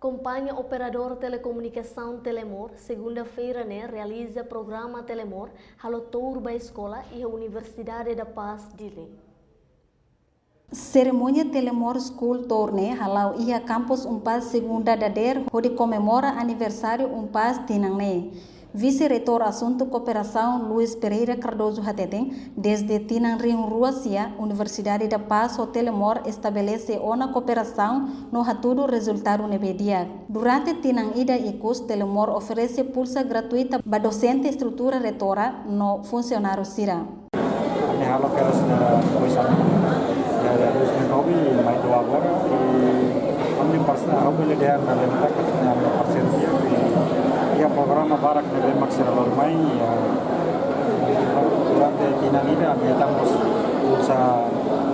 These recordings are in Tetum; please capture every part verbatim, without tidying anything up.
Kompañia operadór telekomunikasaun Telemor, segunda-feira ne'e realiza programa Telemor halo tour ba eskola iha Universidade da Paz, Dili. Serimónia Telemor School Tour ne'e hala'o iha kampus UNPAZ segunda dadeer hodi komemora aniversáriu UNPAZ tinan ne'e. Vise-Reitór Asuntu Kooperasaun Luis Pereira Cardoso hateten, dezde tinan rihun rua sia, Universidade da Paz ho Telemor estabelese ona kooperasaun no hatudu rezultadu ne'ebé di'ak. Durante tinan ida ikus, Telemor oferese pulsa gratuita ba dosente, estrutura retora no funsionáriu sira. Ami halo kedas, eh, depois ami, ya, ya, dois mil e nove, mai to'o agora, i ami parsa, ha'u bele dehan na lenta ke ami parseria, i, i programa barak ne'ebé mak sira lori mai, ya, durante tinan ida, ami hetan mós pulsa,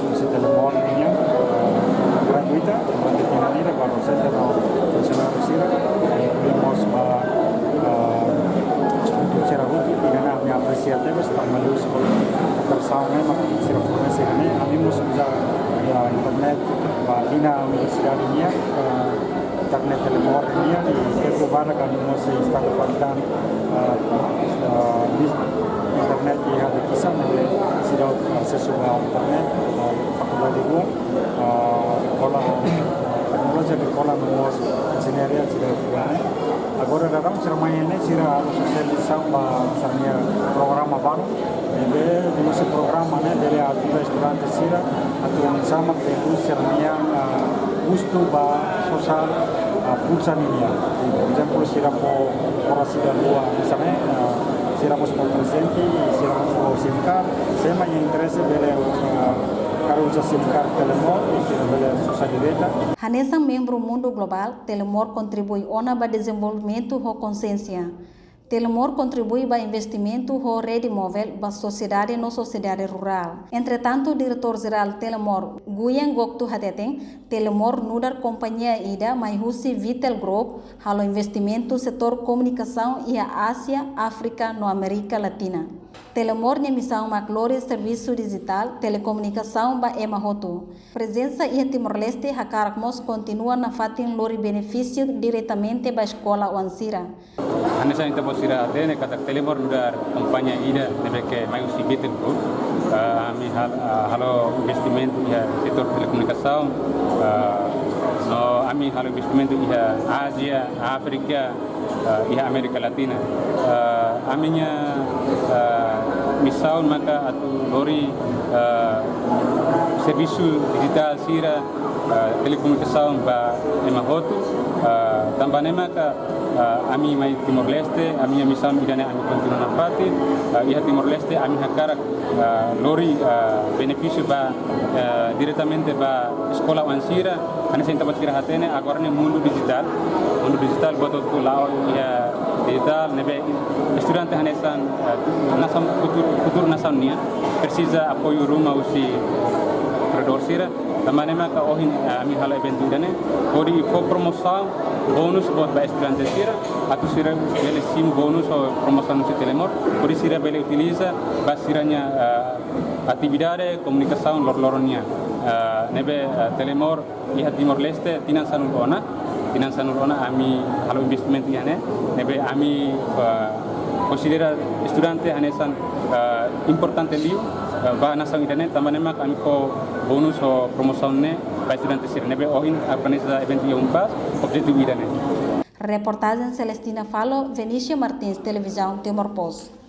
pulsa Telemor nian, gratuita, durante tinan ida, ba dosente no funsionáriu sira, i, i mós ba, ah, estrutura sira hotu, i ami apresia tebes, tanba liuhusi kooperasaun ne'e mak sira fornese ne'e, ami mós uza, ya, internet ba iha universidade nian, ah, internet Telemor nian, i tempu badak ami mós instala fali tan, ah, ah, internet iha Likisá, ne'ebé sira asesu ba internet, ah, fakuldade rua, ah, Eskola Teknolojia Agríkola no mós Enjeñaria sira ne'e. Agora daudaun sira mai ne'e, sira halo sosializasaun ba sira-nia programa balu. Ne'ebé, liuhusi programa ne'e bele ajuda estudante sira atu oinsá mak redús sira-nia, ah, kustu ba sosa, ah, pulsa nian. Por ezemplu, sira fó, fó sira lua, misalnya, ah, sira mós fó prezente, sira mós fó SIM card, sé mak iha interese bele, ah, hakarak uza SIM card Telemor, sira bele sosa direta. Hanesan membru mundu globál, Telemor kontribui ona ba dezenvolvimentu ho konsiénsia. Telemor kontribui ba investimentu ho rede móvel ba sosiedade no sosiedade rurál. Entretantu, Diretór Jerál Telemor, Guiyan Goktu hateten, Telemor nu'udar kompañia ida mai husi Vitel Group, halo investimentu setór komunikasaun iha Ázia, Áfrika no Amérika Latina. Telemor nia misaun mak lori servisu dijitál telekomunikasaun ba ema hotu. Prezensa iha Timor-Leste hakarak mós kontinua nafatin lori benefísiu diretamente ba eskola oan sira. Hanesan ita-boot sira hatene katak Telemor nu'udar kompañia ida ne'ebé ke mai husi Vitel Group. Ah, ami hal-, ah, halo investimentu iha setór telekomunikasaun. Ah, no ami halo investimentu iha Ázia, Áfrika, ah, iha Amérika Latina. Ah, ami-nia, ah, misaun maka atu lori, ah, servisu dijitál sira, ah, telekomunikasaun ba ema hotu, ah, tanba ne'e maka, ah, ami mai Timor-Leste, ami-nia misaun ida-ne'e ami kontinua nafatin, ah, iha Timor-Leste ami hakarak, ah, lori, ah, benefísiu ba, ah, diretamente ba eskola oan sira, hanesan ita-boot sira hatene, agora ne'e mundu dijitál, mundu dijitál buat hotu la'o iha dijitál, ne'ebé estudante hanesan, ah, nasaun futuru, futuru nasaun nian, presiza apoiu ruma husi operadór sira. Tanba ne'e maka ohin, eh, ami halo eventu ida-ne'e, hodi fó promosaun, bónus buat ba estudante sira, atu sira bele simu bónus ho promosaun husi Telemor, hodi sira bele utiliza ba sira-nia, eh, atividade komunikasaun loroloron nian. Eh, ne'ebé, eh, Telemor iha Timor-Leste tinan sanulu ona, tinan sanulu ona ami halo investimentu iha ne'e, ne'ebé ami, eh, konsidera estudante hanesan, eh, importante liu, eh, ba nasaun ida-ne'e, tanba ne'e mak ami fó bónus ho promosaun ne'e ba estudante sira. Ne'ebé ohin organiza eventu iha UNPAZ, objetivu ida-ne'e. Reportajen Celestina Falo, Venicia Martins, Televizaun Timor Post.